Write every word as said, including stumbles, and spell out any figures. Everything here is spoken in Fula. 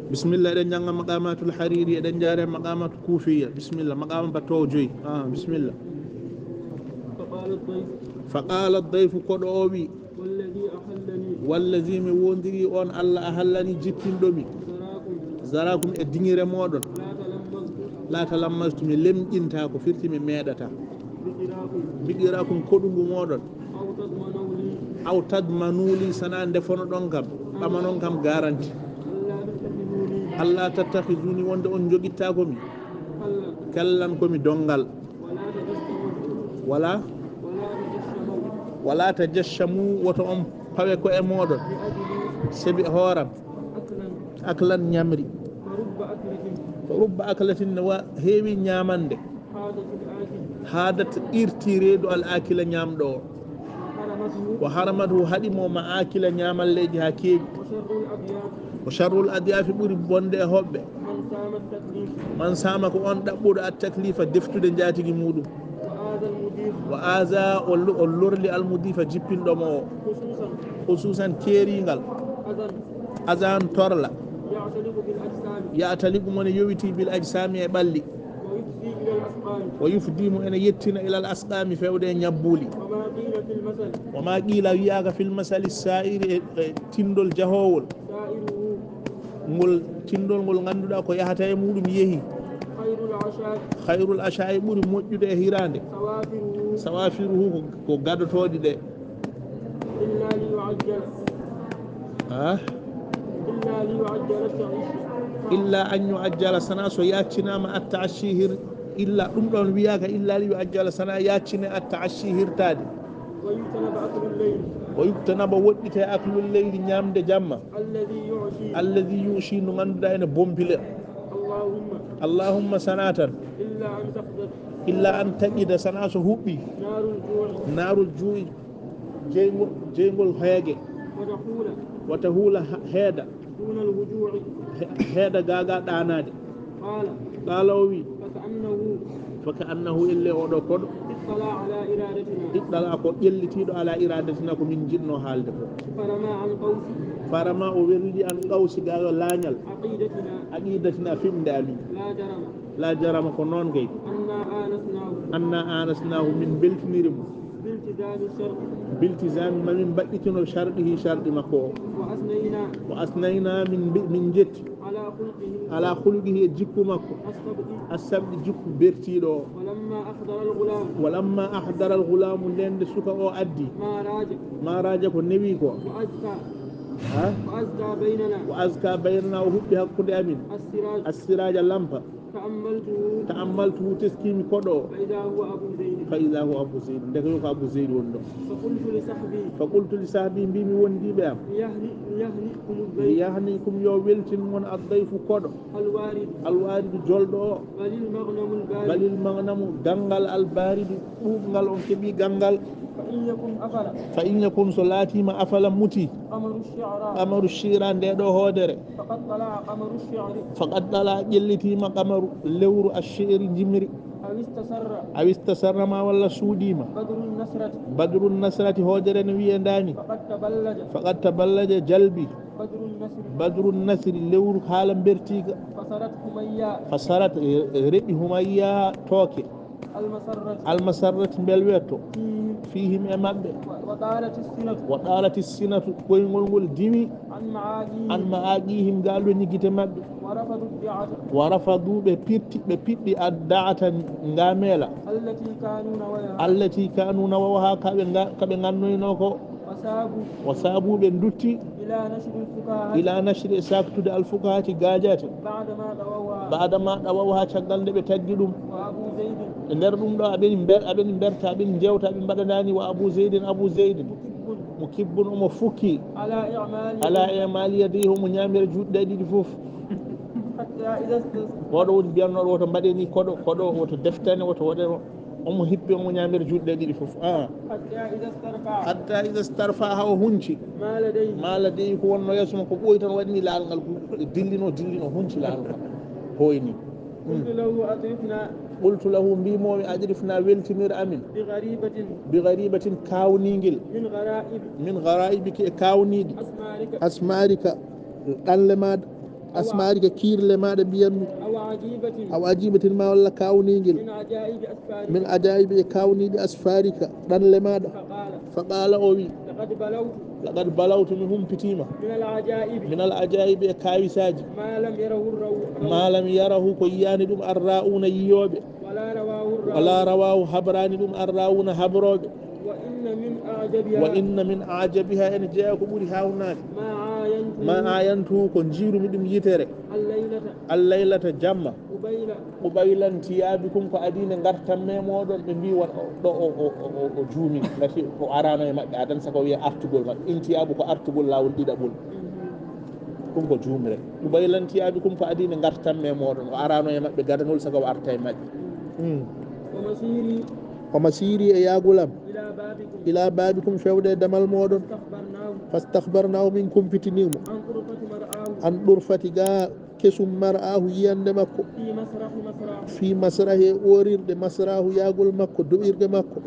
Bismillah, eɗen jannga maqamatul hariri, eɗen jaare maqamatu kufiya. Bismillah, maqama battowo joyi. Ah, bismillah. فقال الضيف Fa qala dayfu, koɗo o wi, والذي أحلني wallazi, mi wondiri on Allah a hallani jippinɗo mi ذراكم zarakum e diŋire moɗon. لا تلمذت La talammastu, mi lemƴinta, ko firti mi meɗata. بذراكم Biqirakum koɗungu moɗon. أو تضمنوا لي Aw tadmanu li, sana ndefonoɗon kam, ɓamanon kam garanti. ألا تتخذوني Alla tattakhizuni, wonde on jogittako mi خلا kallan, ko mi dongal. ولا تجشموا Wala ولا تجشموا wala tajashamu, woto on pawe ko e moɗon بأجلي sebi hooram. أكلا Aklan, ñamri. فرب أكلة Rubba aklatin, ne wa heewi ñamande حازت الآكل hadat, irti reedu al akila, ñamɗo o. وحرمته Wa haramatu, haɗi mo ma akila ñamalleji ha keewi. وشر الأضياف Wa sharrul adyafi, ɓuri bonde e hoɓɓe. من صام التكليف Man sama, ko on ɗaɓɓuɗo at taklifa, deftude njatigi muɗum. وآذى المضيف Wa aza, o lo- o lorli al mudifa, jippinɗo mo o. خصوصا Hususan keeringal. أذى Azan torla. يعتلق بالأجسام Ya'taliqu, mo ne yowiti bil ajsami, e ɓalli. ويفضي إلى الأسقام Wa yufdi, mo ene yettina ilal asqami, fewde e ñabbuli. وما قيل في المثل Wa ma qila, wiyaka fil masali sa'iri, e, e tindol jahowol. سائره Ngol tindol ngol ganduɗa ko yahata e muɗum yehi. خير العشاء Khairul asha'i, ɓuri moƴƴude e hirande. سوافره Sawafiruhu, ko, ko gadotoɗi ɗe. إلا ليعجل Ah, إلا ليعجل التعيش illa an yu'ajjala, sana so yaccinama at ta'ashihir. Illa ɗum ɗon wiyaka illa li yu'ajjala, sana yaccine at ta'ashihirtade. ويجتنب أكل الليل O yuktanaba, woɗɗite aklul leyli, ñamde jamma. الذي يعشي Alladhi yushi, no ganduɗa ene bompile. اللهم Allahumma, sana tan. إلا أن تقدر Illa an taqida, sana so huɓɓi. نار الجوع Narul ju'i, jeyngol, jeyngol heege. وتحول Wata huula ha- heeda, دون الهجوع he- heeda gaga ɗanade. قال Qala, o wi, فكأنه fa ka annahu, elle oɗo koɗo اطلع على إرادتنا iɗɗala, ko ƴellitiɗo ala iradatina, ko min jiɗno haalde ko. فرمى عن قوس Farama, o werlidi an qawsi, gaga lañal. عقيدتنا Aqidatina, fimde amin. لا جرم La jarama, ko noon kay. أنا آنسناه Anna anasnahu, min beltiniri mo. بالتزام الشرع Biltizami, ma min mbaɗɗitino sharɗihi, sharɗi makko o. وأثنينا Wa asnayna, min mbi- min jetti على خلقه ala khuluqihi, e jikku makko. السبق Assabɗi, jikku bertiɗo o. ولما أحضر الغلام Walamma ahdara al ghulamu, nden nde suka o addi. ما راج Maraja, ko newi ko. وأزكى Ha? وأزكى بيننا Wa azka baynana, o huɓɓi hakkunde amin. السراج Assiraja, lampa. تأملته Ta'ammaltu, teskimi koɗo o. فإذا هو أبو زيد Fa idha huwa Abu Zayd, ndeke yo ko Abu Zayd woni ɗo. فقلت لصحبي Fa qultu li sahbi, mbimi wondiɓe am. ليهنئ ليهنئكم Mi الضيف yahni kum, yo weltin mon addayfu koɗo. الوارد Alwaridu, jolɗo o. بل المغنم البارد Balil magnamu, gangal albaridu, ɓuuɓngal, on keɓi gangal. فإن يكن أفل Fa in yakun, so laatima afala, muti. قمر الشعراء Qamaru shira, nde ɗo hoodere. فقد طلع قمر الشعر Faqad ɗala, ƴellitima qamaru, lewru, ashiri, jimri. أو استسر Aw istasarra, ma walla suuɗima. بدر النصرة Badru nasrati, hoodere no wiye ndani. فقد تبلج Faqad taballaja, jalbi. بدر النصر Badru nasri, lewru haala bertiga. فسرت حمياء Fasarat, e, e, reɓi Humayya tooke. المسرة Almasarrat, mbel wetto. فيهم Fihim, e maɓɓe. و- وطالت السنة Wa ɗalati sinatu, koyngol ngol diwi. عن معاقيهم An ma'aqihim, ga lonni gite maɓɓe. ورفضوا الدعة Wa rafadu, ɓe pitti, ɓe piɗɗi adda'ata, nga meela. التي كانوا نويها Allati kanu nawawaha, kaɓe nga-, kaɓe gannoyno ko. وسابوا Wa sabu, ɓe dutti. إلى نشر الفكاهة Ila nashri, e saktude alfukahati, gajate. بعدما طووها Baada ma ɗawawaha, caggal nde ɓe taggi ɗum. وأبو زيد E nder ɗum ɗo, aɓeni ber-, aɓeni berta, aɓeni jewta, aɓe mbaɗanani wa Abu Zaydin, Abu Zaydin. مكب Mo kibbun, omo fukki. على إعمال Ala e mali yadayhi, omo ñami e juuɗe ɗiɗi fof. حتى إذا است- Oɗo woni mbiyannoɗo woto mbaɗe ni koɗo, koɗo woto deftane, woto waɗe, omo hippi, omo ñami e juuɗe ɗiɗi fof. Ah. حتى إذا استرفع Hatta iza starfa, ha o hunci. ما لديه Mala dey, ko wonno yeeso makko ɓooyi tan, waɗini laal ngal, dillino, dillino, hunci laal ngal. Hoyni. قلت له أضرفنا Qultu lahu, mbimomi, adrifna, weltinir amin. بغريبة Bi gharibatin, kawningel. من غرائب Min gharaibiki, e kawniɗi. أسمارك Asmarika, ɗanle maɗa. Asmarika, kiirle maaɗa mbiyanmi. Aw ajibatin, ma walla kawningel. Min ajaibi asfarika, ɗanle maaɗa. Fa qala, o wi, laqad balawtu, mi humpitiima. Min al ajaibi, e kawisaaji. Ma lam yarahu, ko yiyaani ɗum arra'una, yiyooɓe. Wala rawahu, habraani ɗum arra'una, habrooɓe. Wa inna min ajabiha, ene jeyaa ko ɓuri haawnaade. Ma ayantu, ko njiirumi ɗum yitere. Allaylata, jamma. Qubaylan tiyabikum, ko adii nde ngartanmi e mooɗon, ɓe mbi won ɗo o juumi, ngati o araano e maɓɓe, adan saka o wiya artugol maɓɓe. Intiyabu ko artugol laawol ɗiɗaɓol. Ɗum ko juumre. Qubaylan tiyabikum, ko adii nde ngartanmi e mooɗon, o araano e maɓɓe gadanol saka o arta e maɓɓe. Wa masiri, e yaagol am. Ila babikum, fewde e damal mooɗon. Fastahbarnahu, min kumpitini mo. An durfati, ga kesum mar'ahu, yiyannde makko. Fi masrahi, e oorirde masrahu, yaagol makko, do'irde makko.